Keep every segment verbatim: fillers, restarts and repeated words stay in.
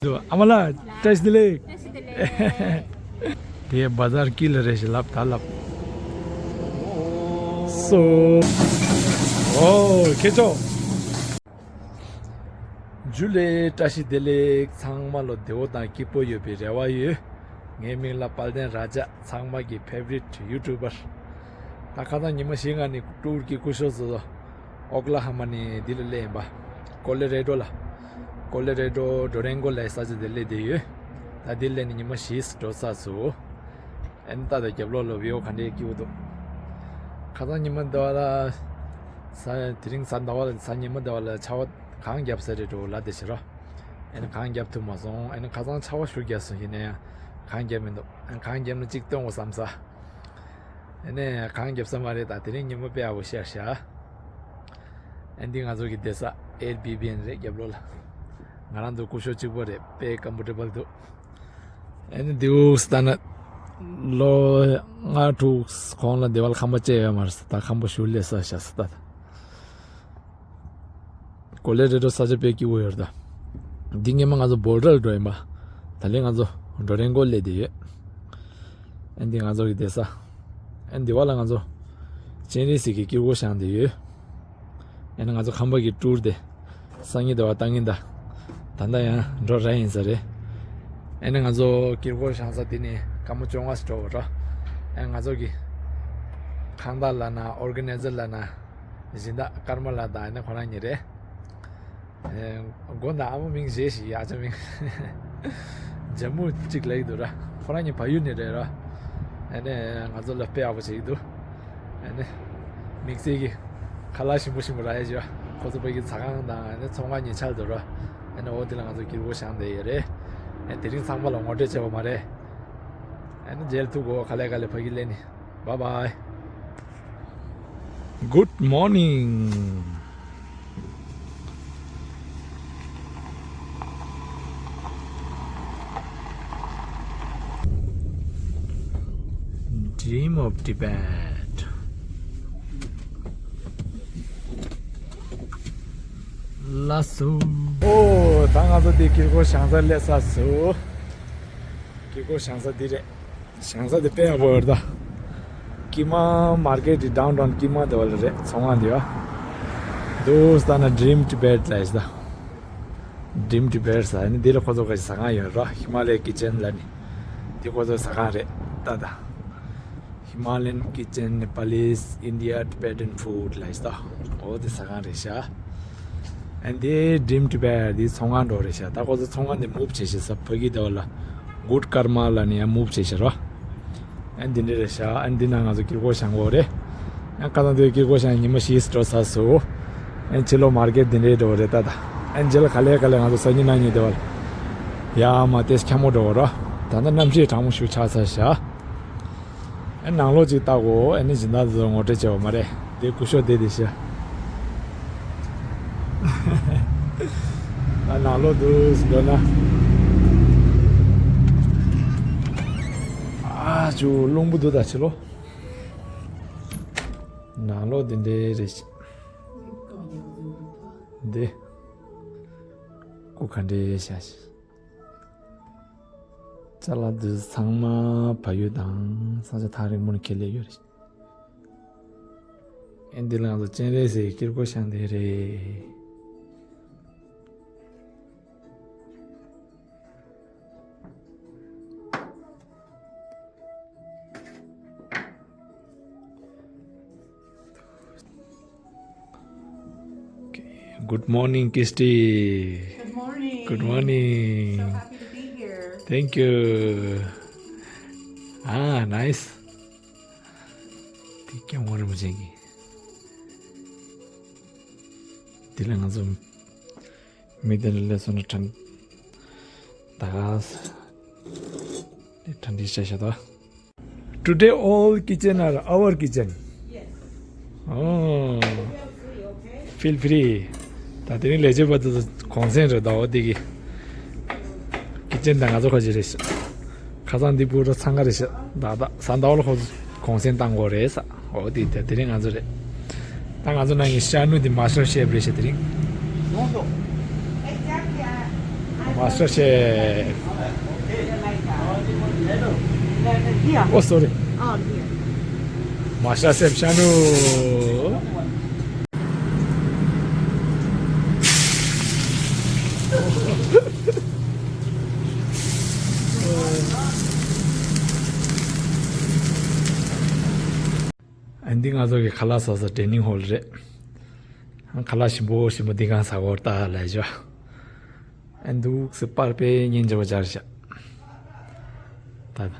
འདུག་ཨ་མ་ལགས། བཀྲ་ཤིས་བདེ་ལེགས། བཀྲ་ཤིས་བདེ་ལེགས། དེ་བ་ཛར་དཀྱིལ་ལ་རེད་ཞེས་ལབ་ད་ལབ། སོ། ཨོ་ཁྱེད་ཚོ། ཇུ་ལེ། བཀྲ་ཤིས་བདེ་ལེགས། ཚང་མ་ལོ་བདེ་བོ་དང་སྐྱིད་པོ་ཡོད་པའི་རེ་བ་ཡོད། ངའི་མིང་ལ་དཔལ་ལྡན་ར་ཇ། ཚང་མ་གི་ཕེབ་རིཊ་ཡུ་ཊུབ་པར། ད་ཁ་སང་ཉི་མ་བཞི་ལྔ་ནས་ཊུར་གྱི་སྐུ་ཞབས་ཚོ་ཨོ་ཀ་ལ་ཧ་མ་ནས་འདི་ལ་སླེབས་ཡིན་པ། ཀོ་ལོ་རེ་ཌོ་ལ། ཀོ་ལོ་རེ་ཌོ་ཌུ་རན་གོ་ལ་ས་ཆ་དེ་སླེབས་བསྡད་ཡོད། ད་འདི་སླེབས་ནས་ཉི་མ་བཞི་འགྲོ་ཚར་སོང་། ཨ་ནི་ད་ལྟ་རྒྱབ་ལོགས་ལ་བིའུ་ག་འདྲའི་སྐྱིད་པོ་འདུག་ཁ་སང་ཉི་མ་འདི་བ་ལ། ས། དེ་རིང་གཟའ་ཟླ་བ་ལ། གཟའ་ཉི་མ་འདི་བ་ལ་ཆར་པ་གང་བརྒྱབ་ས་རེད་འགྲོ་ལ་དེ་ཕྱིར་རོ། ཨ་ནི་གང་བརྒྱབ་ཐུབ་མ་སོང་། ཨ་ནི་ཁ་སང་ཆར་པ་ཞེ་པོ་བརྒྱབ་སོང་། ཡིན་ན་ཡང་གང་བརྒྱབ་མི་འདུག་ཨ་ནི་གང་བརྒྱབ་ན་གཅིག་སྟོན་དགོས་བསམ་ས། ཨ་ནི་གང་བརྒྱབ་ས་མ་རེད། ད་དེ་རིང་ཉི་མ་དཔེ་ཡག་པོ་ཤར་ཤག་ཨ་འདི་ང་ཚོ་གི་བསྡད་ས་ཨེར་བི་བི་ཨེན་རེད། རྒྱབ་ལོགས་ལ། ང་རང་ཚོ་སྐུ་ཞབས་གཅིག་པོ་རེད། དཔེ་ཀམ་ཕོར་ཊེ་བལ་འདུག་ཨ་ནི་འདི་འུ་སི་ད་ན་ལོ་ལྔ་དྲུག་གོང་ལ་འདི་བ་ལ་ཁང་པ་བཅས་ཡོད་མ་རེད། ད་ཁང་པ་ཞིག་སླེབས་ས་ཤག་ས་ད། ཀོ་ལོ་རེ་ཌོ་ས་ཆ་དཔེ་སྐྱིད་པོ་ཡོད་རེད་ད། འདི་སྔོན་མ་ང་ཚོ་བྷོལ་ཌར་འགྲོ་ཡིན་པ། ད་ལན་ང་ཚོ་ཌུ་རན་གོ་སླེབས་བསྡད་ཡོད། ཨ་འདི་ང་ཚོ་གི་བསྡད་ས། ཨ་འདི་བ་ལ་ང་ཚོ་སྤྱན་རས་གཟིགས་ཀྱི་དཀྱིལ་འཁོར་བཞེངས་བསྡད་ཡོད། ཨ་ནི་ང་ཚོ་ཁམས་པ་གི་ཊུར་དེ་སང་ཉིན་དེ་བ་བཏང་གིན་གདའ། ད་ལྟ་ཡང་འགྲོ་རན་ཡིན་ས་རེད། ཨ་ནི་ང་ཚོ་དཀྱིལ་འཁོར་བཞེངས་ས་དེ་ནི་སྐར་མ་བཅོ་ལྔ་ཙམ་འགྲོ་བ་འགྲོ། ཨ་ནི་ང་ཚོ་གི་ཁང་བདག་ལབ་ན། ཨོར་ག་ནའི་ཛར་ལབ་ན། སྦྱིན་བདག་ཀརྨ་ལགས་དང་ཨ་ནི་ཁོ་རང་གཉིས་རེད། ཨེ། མགོ་ན་ཨ་མ་མིང་བཞེས་ཤིག་ཡ་ཅག་མིང་། ཇམ་མུ་གཅིག་ལབ་ཀྱི་འདུག་ར། ཁོ་རང་གཉིས་བལ་ཡུལ་ནས་རེད་ར། ཨ་ནི་ང་ཚོ་ལ་དཔེ་ཡག་པོ་བྱེད་ཀྱི་འདུག་ཨ་ནི་དམིགས་བསལ་གྱི་ཁ་ལག་ཞིམ་པོ་ཞིམ་པོ་རག་ཡ་ཅིག་ཡོད། ཁོ་ཚོ་ཕ་གི་ཟ་ཁང་དང་ཨ་ནི་ཚོང་ཁང་གཉིས་ཆར་འདུག་ར། ཨ་ནི་འོ་དེ་ལ་ང་ཚོ་དཀྱིལ་འཁོར་བཞེངས་བསྡད་ཡོད་རེད། ཨ་ནི་དེ་རིང་ཚང་མ་ལ་ངོ་སྤྲོད་བྱས་པ་མ་རེད། ཨ་ནི་རྗེས་ལ་ཐུག་གོ། ག་ལེ་ག་ལེ་ཕ་གི་སླེབས་ནི། Bye bye. Good morning. Dream of Tibet. ལགས་སོ། ཨོ། ད་ང་ཚོ་འདི་དཀྱིལ་འཁོར་བཞེངས་ས་སླེབས་ཚར་སོང་། དཀྱིལ་འཁོར་བཞེངས་ས་འདི་རེད། བཞེངས་ས་དེ་དཔེ་ཡག་པོ་ཡོད་རེད་ད། དཀྱིལ་མ་མར་ཀེཊ་དེ། ཌའུན་ཊའུན་དཀྱིལ་མ་དེ་བ་ལ་རེད། ཚོང་ཁང་དེ་བ། འདུག་ལྟ་ན་Dream Tibet ལབ་ཡོད་ད། Dream Tibet ཟེར་ནི་འདི་ལ་ཁོ་ཚོ་ག་ཟ་ཁང་ཡོད་རེད། Himalayan Kitchen ལབ་ནི། འདི་ཁོ་ཚོ་ཟ་ཁང་རེད་ད་ད། Himalayan Kitchen, Nepalese, India, Tibetan food ལབ་ཡོད་ད། འོ་དེ་ཟ་ཁང་རེད་ཤག་ཨ་འདི་Dream Tibet འདི་ཚོང་ཁང་འདྲ་བོ་རེད་ཤག་ད་ཁོ་ཚོ་ཚོང་ཁང་འདི་མུབ་བྱས་ཤག་ས་ཕ་གི་དེ་བ་ལ། Good Karma ལབ་ནི་ཡང་མུབ་བྱས་ཤག་རོ། ཨ་འདི་འདྲ་རེད་ཤག་ཨ་འདི་ན་ང་ཚོ་དཀྱིལ་འཁོར་བཞེངས་གོ་རེད། ཡང་ཁ་སང་དེ་དཀྱིལ་འཁོར་བཞེངས་ཉི་མ་བཞི་འགྲོ་ཚར་སོང་། ཨ་ཕྱི་ལོགས་མར་ཀེཊ་འདི་འདྲའི་འགྲོ་བ་རེད་ད་ད། ཨ་རྗེས་ལ་ག་ལེ་ག་ལེ་ང་ཚོ་སང་ཉིན་གནངས་ཉིན་དེ་བ་ལ། ཡ་མ་ཏེས་འཁྱམ་མོ་འགྲོ་བ་རོ། ད་ལྟ་གནམ་གཤིས་གྲང་མོ་ཞིག་ཆགས་ཚར་ཤག་ཨ་ནང་ལོགས་ཅིག་ལྟ་གོ་ཨ་ནི་སྦྱིན་བདག་ཚོ་ངོ་སྤྲོད་བྱས་པ་མ་རེད། དེ་སྐུ་ཞབས་དེ་དེ་ཤ། ཨ་ནང་ལོགས་དུ་འགྲོ་ན། ཨ་ཅུ་རླུང་བུ་འདུག་ད་ཕྱི་ལོགས། ནང་ལོགས་དེ་འདྲའི་རེད། འདི། སྐུ་ག་འདྲའི་ཤ། ཅ་ལག་འདི་ཚང་མ་བལ་ཡུལ་དང་ས་ཆ་ཐག་རིང་པོ་ནས་ཁྱེར་སླེབས་ཡོད་རེད། ཨེ་འདི་ལ་ང་ཚོ་སྤྱན་རས་གཟིགས་དཀྱིལ་འཁོར་བཞེངས་བསྡད་རེད། Okay. Good morning, Kirsty. Good morning. Good morning. So happy to be here. Thank you. Ah, nice. དེ་སྐྱབས་མགོན་རིན་པོ་ཆེ་གི། དེ་ལ་ང་ཚོ་མི་དེ་ལ་སླེབས་སོང་ན་དྲན། ད་ག་ས་དེ་དྲན་འདི་བྱས་བྱས་ད། Today all kitchen are our kitchen. Yes. Oh. Feel free. ད་དེ་རིང་ལས་བྱེད་པ་དེ་ཚོ་གུང་སེང་རེད་ད། འོ་དེ་གི་ཀི་ཅན་དང་ང་ཚོ་ཁ་ཅིག་རེད་ཤག་ཁ་སང་འདི་པུ་ར་འཚང་ཁ་རེད་ཤག་ད་ད་ས་ཟླ་བ་ལ་ཁོ་ཚོ་གུང་སེང་བཏང་དགོས་རེད་ས། འོ་དེ་དེ་དེ་རིང་ང་ཚོ་རེད། ད་ང་ཚོ་ནང་གི་ཤ་ནུ་དེ་མ་སི་ཊར་ཤེཕ་རེད་ཤག་དེ་རིང་། Master chef. Oh, sorry. Master chef Shanu. ཨ་འདི་ང་ཚོ་གི་ཁ་ལག་ཟ་ས་ཌའི་ནིང་ཧོལ་རེད། ཁ་ལག་ཞིམ་པོ་ཞིམ་པོ་འདི་གང་ཟ་གོ་ད་ལས་ཞོ། ཨ་འདུག་སེ་པར་པའི་ཉིན་བྱ་བ་སྦྱར་ཤག་ད།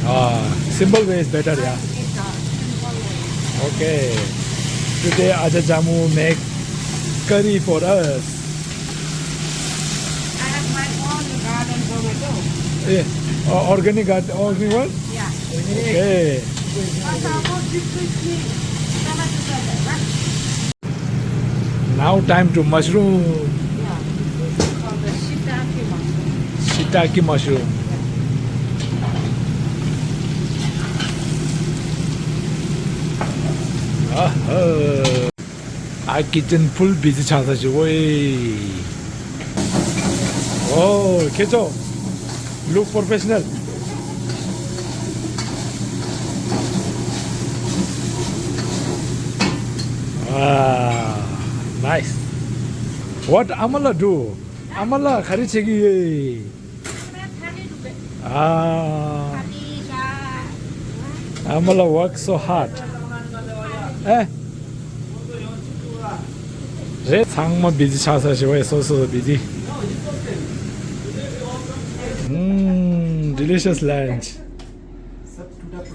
Ah, simple way is better, yeah. Okay. Today Aja Jamu make curry for us. I have my own garden tomato. Yeah. Uh, organic garden, organic one? Yeah. Okay. But I want this sweet thing. Tomato sauce, huh? Now time to mushroom. Yeah, this is called the shiitake mushroom. Shiitake mushroom. Aha. ཨ་ཀི་ཅན་ཕུལ་བི་ཟི་ཆགས་ས་ཞིག་ཨོའི། ཨོ་ཁྱེད་ཚོ། Look professional. Ah, nice. What Amala do? Amala ག་རེ་བྱེད་ཀྱི་ཡོད། Ah. Amala work so hard. Eh? རེད། ཚང་མ་བི་ཟི་ཆགས་ས་ཞིག་ཨོའི། སོ་སོ་བི་ཟི། Mm, delicious lunch.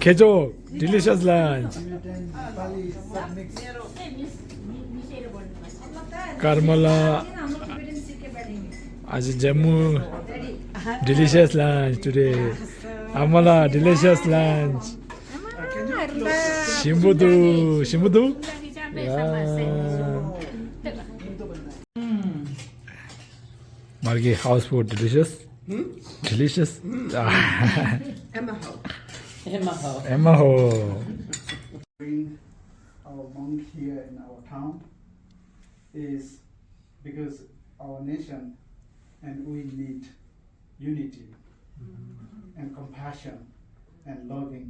ཁྱེད་ཚོ། Delicious lunch. Karmala, Aja Jamu, delicious lunch today. Amala, delicious lunch. ཞིམ་པོ་འདུག་ཞིམ་པོ་འདུག Yeah. Margie, house food delicious? Hmm? Delicious? Ah. Emma Ho. Emma Ho. Emma Ho. Bring our monk here in our town is because our nation and we need unity and compassion and loving,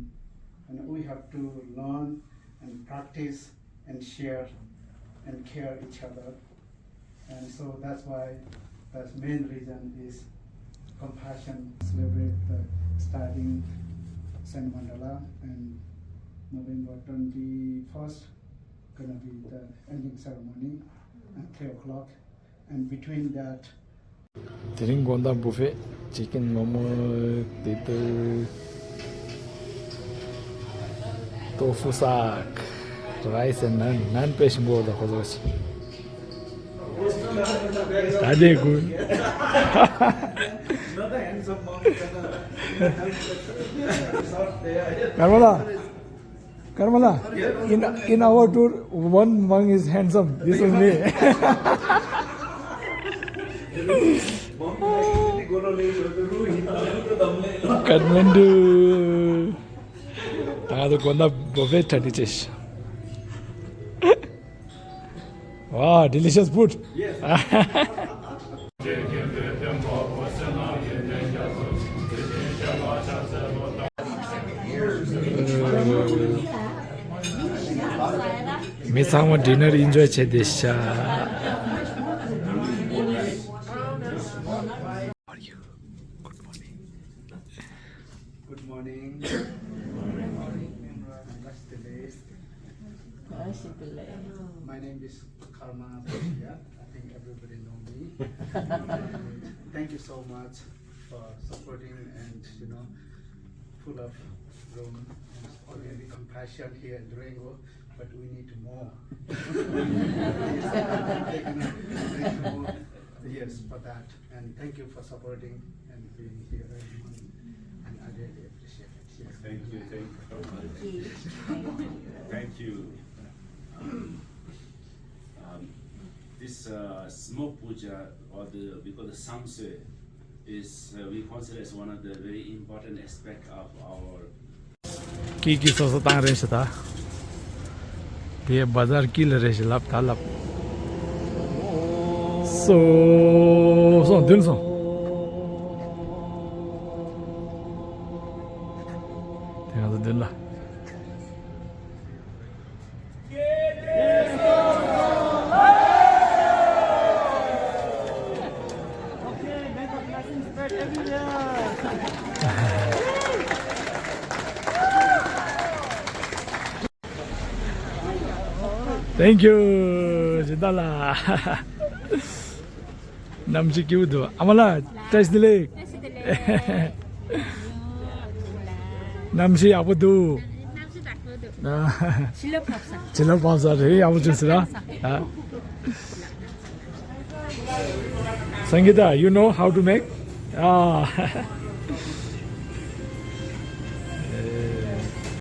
and we have to learn and practice and share and care each other. And so that's why, that's main reason is compassion. Celebrate the starting Saint Mandala, and November twenty-first gonna be the ending ceremony at three o'clock. And between that, དེ་རིང་དགོང་དག་བུ་ཕེ། ཅི་ཀེན་མོ་མོ། དེ་དུ། ཏོ་ཧྥུ་སཱག rice and naan. Naan དཔེ་ཞིམ་པོ་འདུག་ཁོ་ཚོ་ཞིག་ད་དེ་དགོས། Karmala, Karmala, in, in our tour, one monk is handsome. This is me. Kathmandu. ད་ང་ཚོ་དགོང་དག་བུ་ཕེ་ཐོག་ནས་ཅིག Wow, delicious food. Yes. མི་ཚང་མ་dinner enjoy བྱེད་བསྡད་ཤག How are you? Good morning. Good morning. Namaste. My name is Karma Bhatia. I think everybody know me. Thank you so much for supporting and, you know, full of room and already compassion here in Durango, but we need more. Yes, thank you more. Yes, for that. And thank you for supporting and being here every month. And I really appreciate it. Thank you, thank you. Thank you. Um, um, this uh, smoke puja, or the, we call the samse, is uh, we consider as one of the very important aspect of our. ཀི་ཀི་སོ་སོ་བཏང་རན་ཞེ་ད། དེ་བ་ཛར་ཀི་ལ་རེད་ཞེ་ལབ་ད་ལབ། སོ་སོ་མདུན་སོང་། དེ་ང་ཚོ་མདུན་ལ། Thank you. ཇི་ལྟར་ལ། གནམ་གཤིས་སྐྱིད་པོ་འདུག་ཨ་མ་ལགས། བཀྲ་ཤིས་བདེ་ལེགས། བཀྲ་ཤིས་བདེ་ལེགས། གནམ་གཤིས་ཡག་པོ་འདུག་གནམ་གཤིས་ཡག་པོ་འདུག་ཨ། བྱི་ལ་ཕོབ་ས། བྱི་ལ་ཕོབ་ས་རེད། ཡག་པོ་བྱུང་ཟེར་ར། ཨ། Sangeeta, you know how to make? Ah.